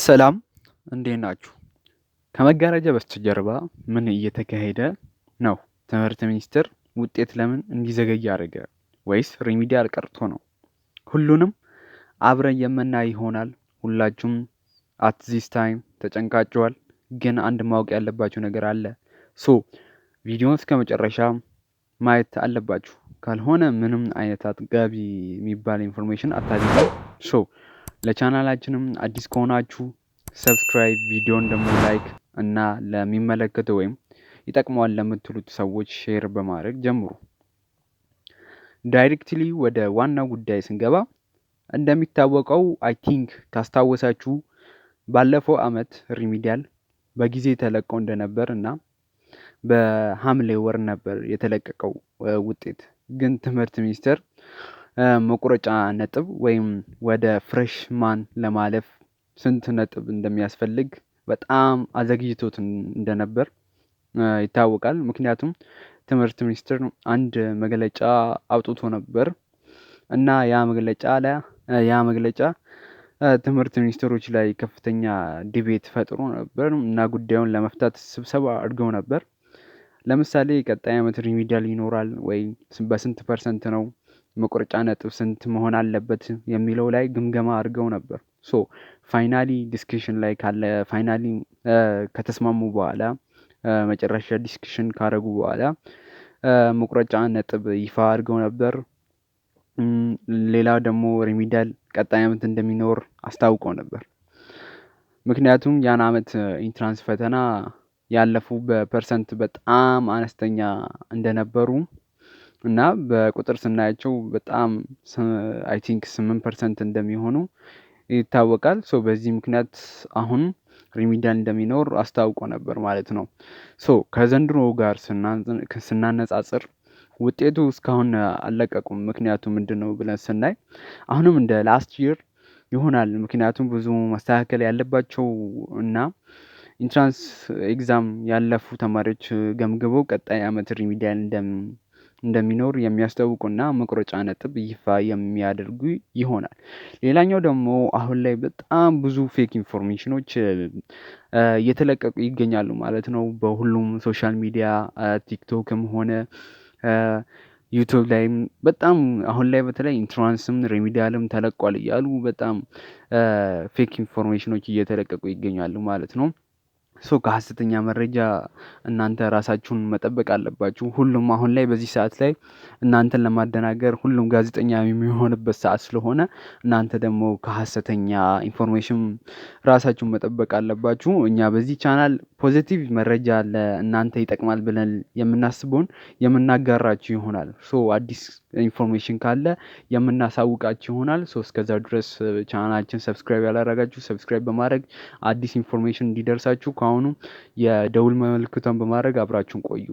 ሰላም፣ እንዴት ናችሁ? ከመጋረጃ በስተጀርባ ምን እየተካሄደ ነው? ትምህርት ሚኒስቴር ውጤት ለምን እንዲዘገይ አደረገ? ወይስ remedial ቀርቶ ነው? ሁሉንም አብረን የምናይ ይሆናል። ሁላችሁም at this time ተጨንቃችኋል። ግን አንድ ማወቅ ያለባችሁ ነገር አለ። So ቪዲዮን እስከ መጨረሻ ማየት አለባችሁ። ካልሆነ ምንም አይነት አጥጋቢ የሚባል information አታገኙም። So ለቻናላችንም አዲስ ከሆናችሁ subscribe፣ ቪዲዮን ደግሞ like እና ለሚመለከተው ወይም ይጠቅመዋል ለምትሉት ሰዎች share በማድረግ ጀምሩ። Directly ወደ ዋናው ጉዳይ ስንገባ፣ እንደሚታወቀው፣ I think ካስታወሳችሁ፣ ባለፈው አመት remedial በጊዜ ተለቆ እንደነበር እና በሐምሌ ወር ነበር የተለቀቀው ውጤት። ግን ትምህርት ሚኒስቴር መቁረጫ ነጥብ ወይም ወደ freshman ለማለፍ ስንት ነጥብ እንደሚያስፈልግ በጣም አዘግይቶት እንደነበር ይታወቃል። ምክንያቱም ትምህርት ሚኒስቴር አንድ መግለጫ አውጥቶ ነበር እና ያ መግለጫ ትምህርት ሚኒስትሮች ላይ ከፍተኛ debate ፈጥሮ ነበር እና ጉዳዩን ለመፍታት ስብሰባ አድርገው ነበር። ለምሳሌ ቀጣይ አመት remedial ይኖራል ወይ፣ በስንት percent ነው፣ መቁረጫ ነጥብ ስንት መሆን አለበት የሚለው ላይ ግምገማ አድርገው ነበር። So finally discussion ላይ ካለ finally ከተስማሙ በኋላ፣ መጨረሻ discussion ካደረጉ በኋላ መቁረጫ ነጥብ ይፋ አድርገው ነበር። ሌላው ደግሞ remedial ቀጣይ አመት እንደሚኖር አስታውቀው ነበር። ምክንያቱም ያን አመት entrance ፈተና ያለፉ በ percent በጣም አነስተኛ እንደነበሩ እና በቁጥር ስናያቸው በጣም I think 8% እንደሚሆኑ ይታወቃል። So በዚህ ምክንያት አሁን remedial እንደሚኖር አስታውቆ ነበር ማለት ነው። So ከዘንድሮ ጋር ስናነጻጽር ውጤቱ እስካሁን አልለቀቁም። ምክንያቱ ምንድነው ብለን ስናይ አሁንም እንደ last year ይሆናል። ምክንያቱም ብዙ መስተካከል ያለባቸው እና entrance exam ያለፉ ተማሪዎች ገምግመው ቀጣይ አመት remedial እንደሚኖር የሚያስታውቁና መቁረጫ ነጥብ ይፋ የሚያደርጉ ይሆናል። ሌላኛው ደግሞ አሁን ላይ በጣም ብዙ fake information ኖች እየተለቀቁ ይገኛሉ ማለት ነው። በሁሉም social media፣ ቲክቶክም ሆነ ዩቲዩብ ላይም በጣም አሁን ላይ በተለይ entrance ም remedial ም ተለቋል እያሉ በጣም fake information ኖች እየተለቀቁ ይገኛሉ ማለት ነው። So ከሀሰተኛ መረጃ እናንተ ራሳችሁን መጠበቅ አለባችሁ። ሁሉም አሁን ላይ በዚህ ሰዓት ላይ እናንተን ለማደናገር ሁሉም ጋዜጠኛ የሚሆንበት ሰዓት ስለሆነ እናንተ ደግሞ ከሀሰተኛ information ራሳችሁን መጠበቅ አለባችሁ። እኛ በዚህ channel positive መረጃ ለእናንተ ይጠቅማል ብለን የምናስበውን የምናጋራችሁ ይሆናል። So አዲስ information ካለ የምናሳውቃችሁ ይሆናል። So እስከዛ ድረስ ቻናላችን subscribe ያላረጋችሁ subscribe በማድረግ፣ አዲስ information እንዲደርሳችሁ ከአሁኑ የደውል ምልክቷን በማድረግ አብራችሁን ቆዩ።